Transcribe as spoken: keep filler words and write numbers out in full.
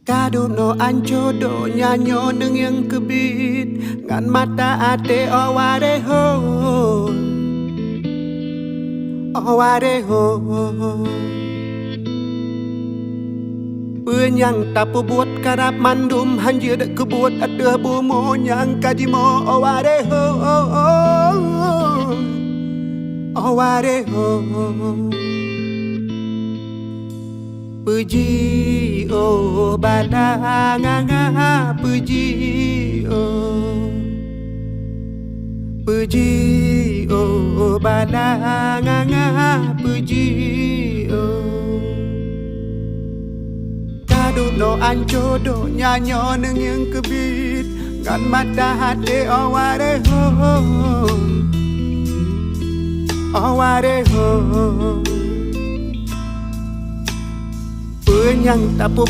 Ka dunoe anco donya nyoe neungieng keubiet ngon mata até, o waréh ho, o waréh ho. Peue nyang tapeubuet karab mandum hanjeuet keubuet ateueh bumoe nyang ka jimoe, o waréh ho, o waréh ho. Peuji oh bala nganga, peuji oh. Peuji oh bala nganga, peuji oh. Ka dunoe anco donya nyoe neungieng keubiet ngon mata até, o waréh ho, o waréh ho. Peue nyang tapeu